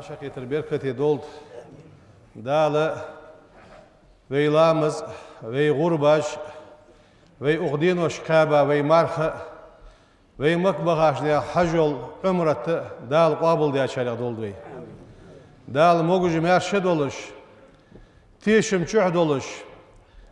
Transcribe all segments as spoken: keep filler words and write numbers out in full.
Шакхетар беркате долда. Дала вай ламаз, вай гӀурбаш, вай укх деношка кхаьба вай марха, вай Макка бахача наьха хьажол, Ӏумрат Дала къоабалдечарех долда вай. Дала могаш-маьрша долаш, тешам чухь долаш,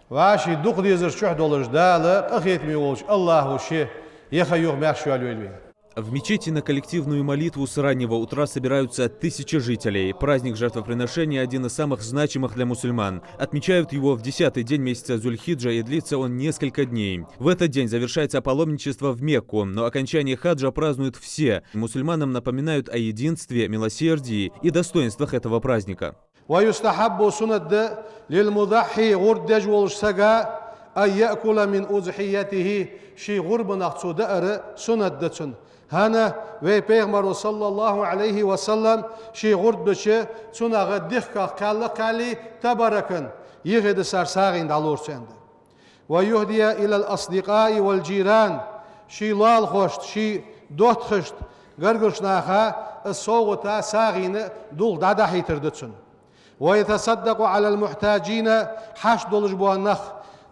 вӀаший дукха дезар чухь долаш Дала, къахетаме волча АллахӀа ший яха юха маьрша йолийла вайна. В мечети на коллективную молитву с раннего утра собираются тысячи жителей. Праздник жертвоприношения — один из самых значимых для мусульман. Отмечают его в десятый день месяца Зуль-Хиджа, и длится он несколько дней. В этот день завершается паломничество в Мекку, но окончание хаджа празднуют все. Мусульманам напоминают о единстве, милосердии и достоинствах этого праздника. ويستحب, суннат да, للمضحي, гӀурба деш волча сага, أن يأكل من أضحيته, ший гӀурбанах цо даар суннат да цунна. ХӀана? Вай Пайхамара, صلى الله عليه وسلم, ший гӀурба дича, цунах дихках кхаьлла кхаьллий, تبركا, йихи дисар сагӀийна дӀалора цо аьнна да. ويهدي إلى الأصدقاء والجيران, ший лоалахошта, ший доттагӀашта, гаргарча наха из совгӀата, сагӀийна дулх дӀадахьийтар да цунна. ويتصدق على المحتاجين, хьашт долаш бола нах,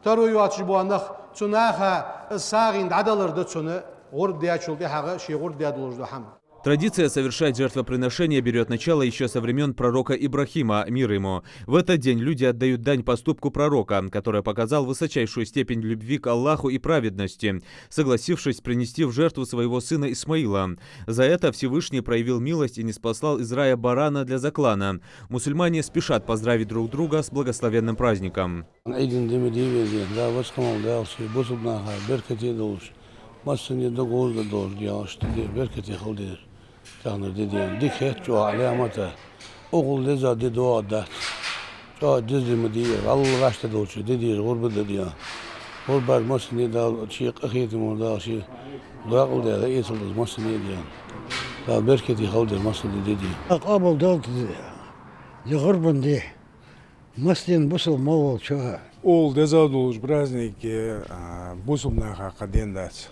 таро йоацаш бола нах, цу наха из сагӀийна дӀадалар да цунна гӀурба дечул тӀехьагӀа ший гӀурба даь долаш дола хӀама. Традиция совершать жертвоприношение берёт начало ещё со времён пророка Ибрахима, мир ему. В этот день люди отдают дань поступку пророка, который показал высочайшую степень любви к Аллаху и праведности, согласившись принести в жертву своего сына Исмаила. За это Всевышний проявил милость и ниспослал из рая барана для заклана. Мусульмане спешат поздравить друг друга с благословенным праздником. Ӏийда ди ма дий веза, Дала васкамал Дала ший бусалба наха беркате долаш, массане дог гӀозда долаш, Дала ший ди беркате хила деза. Тахан ди дена дика хет, чӀоагӀа Ӏаламат а, укхул деза ди доагӀаргдац. ЧӀоагӀа деза ди ма дий, валлахӀи, вӀаштӀехьа долча ди деза гӀурба да дена. ГӀурбаш массане Дала ший къахетаме, Дала ший дакъал деза, эцал деза массане дена. Дала беркате хила деза массане ди дена. Къоабал долда ер гӀурбан ди. Массанена бусалба мел волчо а. Укхул деза долча празднике, а, бусалба наха кхы ден дац.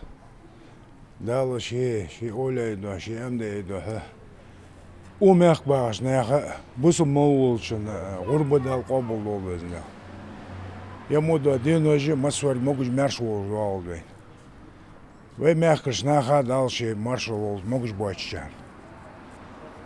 Дала ший, ший овлияй духьа, ший амдеи духьа, укх мехка бахача наха а, бусалба мел волчун а гӀурба Дала къоабал долда, Везан Дала. Ер мо дола денош а массавар могаш-маьрша волаш доагӀалда вайна. Вай мехкарча наха Дала ший маршо лолда могаш боацачарна.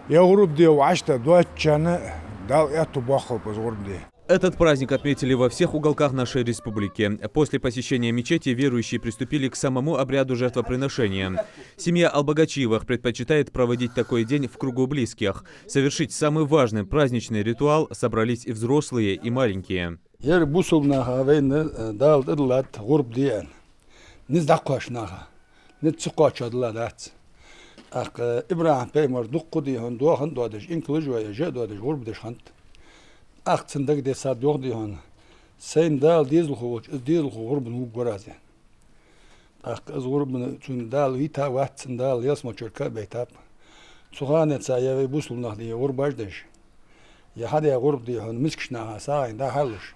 Ер гӀурба ди вӀаштӀехьа доацачарна Дала аьттув боаккхалба из гӀурба ди. Этот праздник отметили во всех уголках нашей республики. После посещения мечети верующие приступили к самому обряду жертвоприношения. Семья Албогачиевых предпочитает проводить такой день в кругу близких. Совершить самый важный праздничный ритуал собрались и взрослые, и маленькие. Ер бусалба наха вайна, э, Дала тӀадиллад гӀурба ди аьнна. Низ дӀакхоачача наха, низ ца кхоачачоа дилла дац. ТӀаккха ИбрахӀим пайхамар дукха, дий хьона, доахан а доадеш, инкалаш а йоадеш, жа а доадеш, гӀурба деш хиннад. ТӀаккха цун дагадессад, йоах, дий хьона: «Сайна Дала дезалхо волча из дезалхо гӀурбана вувргвар аз», — аьнна. ТӀаккха из гӀурбана цунна Дала вийта а вац, цунна Дала ялсмалчура ка а байтаб. Цу хана денз я вай бусалба нах, дий, гӀурбаш деш, я хьадаь гӀурба, дий хьона, мискача наха сагӀийна дӀахьош,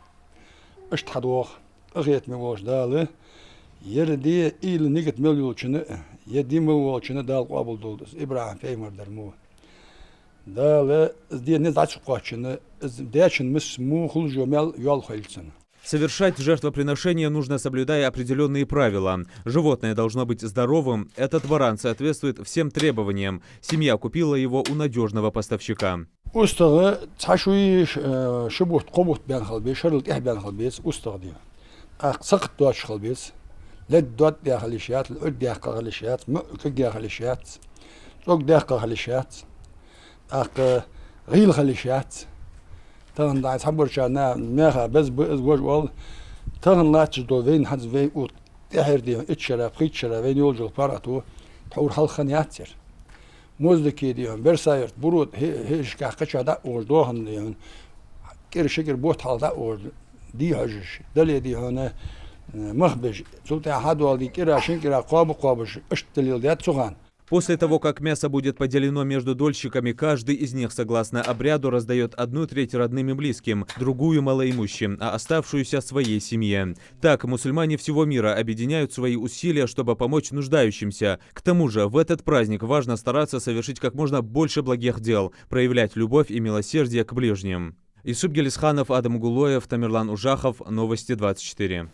иштта хьадоагӀа. Къахетаме волча Дала ер ди уйла, нигат мел йолчунна а, ер ди мел волчунна а Дала къоабал долда из ИбрахӀим пайхамара дар мо. Дала из ди низ дӀа ца кхоачачунна, из дечун миска мо хулаш йола маьл йоалахь хилийла цунна. Совершать жертвоприношение нужно, соблюдая определённые правила. Животное должно быть здоровым. Этот баран соответствует всем требованиям. Семья купила его у надёжного поставщика. УстагӀа цхьа шу, э, ши бутт, кхо бутт баьнна хила беза, шерал тӀехьа баьнна хила беза устагӀа, дий. ТӀаккха сакхат доацаш хила беза. Лед дод даь хила йиш яц, Ӏуд даьккха хила йиш яц, муӀ кагъяь хила йиш яц, цӀог даьккха хила йиш яц. ТӀаккха гӀийла хила йиш яц. Тахан дӀа цхьабарчарна меха беза ба из, вож оал. Тахан латташ дола вайна хӀанз вай у тӀехьара, дий хьона, итт шера, пхийтта шера вайна йолаш йола паргӀато тхьовра хьалха хинна яц ер. Моздоке, дий хьона, Берсаерта, Буро тӀа, хӀе-, хӀе-, хӀежашкахь кхычахьа дӀа а ухаш, доахан, дий хьона, кӀира-ши кӀира бутт хьалха дӀа а ухаш, дий хьожаш, дале, дий хьона, мах беш, цул тӀехьа хьадоаладе кӀира, шин кӀира кхоаба а кхоабаш, иштта далийла даьд цу хана. После того, как мясо будет поделено между дольщиками, каждый из них, согласно обряду, раздаёт одну треть родным и близким, другую малоимущим, а оставшуюся своей семье. Так мусульмане всего мира объединяют свои усилия, чтобы помочь нуждающимся. К тому же в этот праздник важно стараться совершить как можно больше благих дел, проявлять любовь и милосердие к ближним. Юсуп Гелисханов, Адам Гулоев, Тамерлан Ужахов, Новости двадцать четыре.